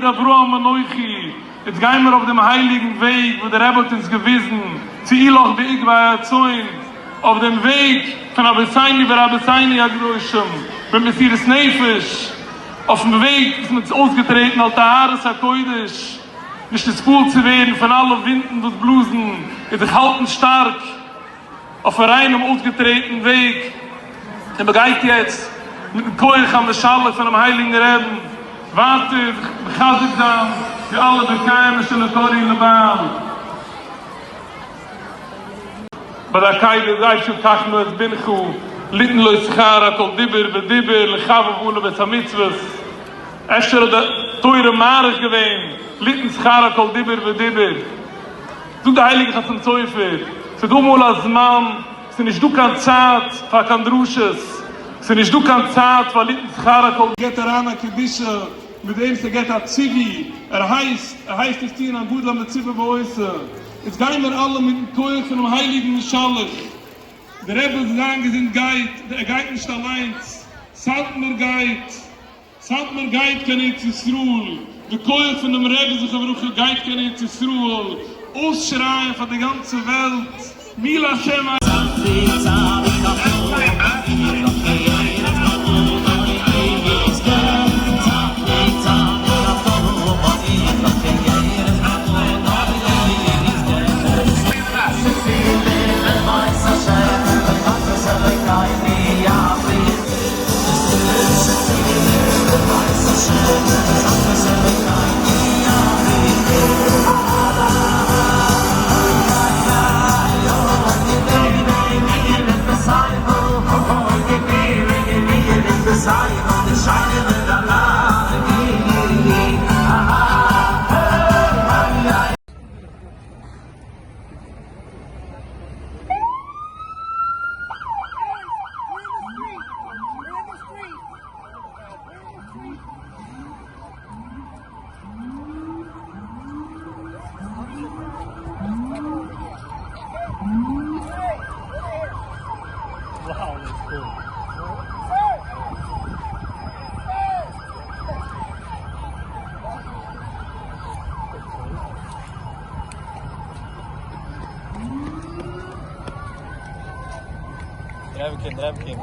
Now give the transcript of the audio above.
אברהם אנכי, יעצט גייען מיר אויף דעם הייליגן וועג וואס דער רבי האט אונז געוויזן, צאי לך בעקבי הצאן, אויף דעם וועג פון אבותינו ורבותינו הקדושים, מיט מסירות נפש, אויפן וועג וואס מען האט אויסגעטרעטן על טהרת הקודש, נישט נתפעל צו ווערן פון אלע ווינטן וואס בלאזן, און זיך האלטן שטארק אויפן ריינעם אויסגעטרעטן וועג, און מען גייט יעצט מיטן כח המשלח פונעם הייליגן רעבן ווייטער זיך מחזק זיין די אלע ברכיים שלא כרעו לבעל. ביי די עקידה איז אייביג שוין קח נא את בנך ליתן לו שכר על כל דיבור ודיבור לחבב עליו את המצוות, אפשר האט די תורה מאריך געווען ליתן שכר על כל דיבור ודיבור, זאגט די הייליגע חתם סופר, ס'איז דא אמאל א זמן, ס'איז נישט דא קיין צייט פאר קיין דרשות, ס'איז נישט דא קיין צייט פאר ליתן שכר על כל. געבט אריין א קדושה מיט דעם ס'געבט א ציווי, ער הייסט, ער הייסט עס טוען א גדול המצווה ועושה. איצט גייען מיר אלע מיטן כח פונעם הייליגן משלח, דער רבי זאל זיין געזונט גייט, ער גייט נישט אליינס, סאטמאר גייט, סאטמאר גייט קיין ארץ ישראל, די כח פונעם רבי זכרונו לברכה גייט קיין ארץ ישראל, אויסשרייען פאר די גאנצע וועלט, מי לה' דרייוו קינד, דרייוו קינד.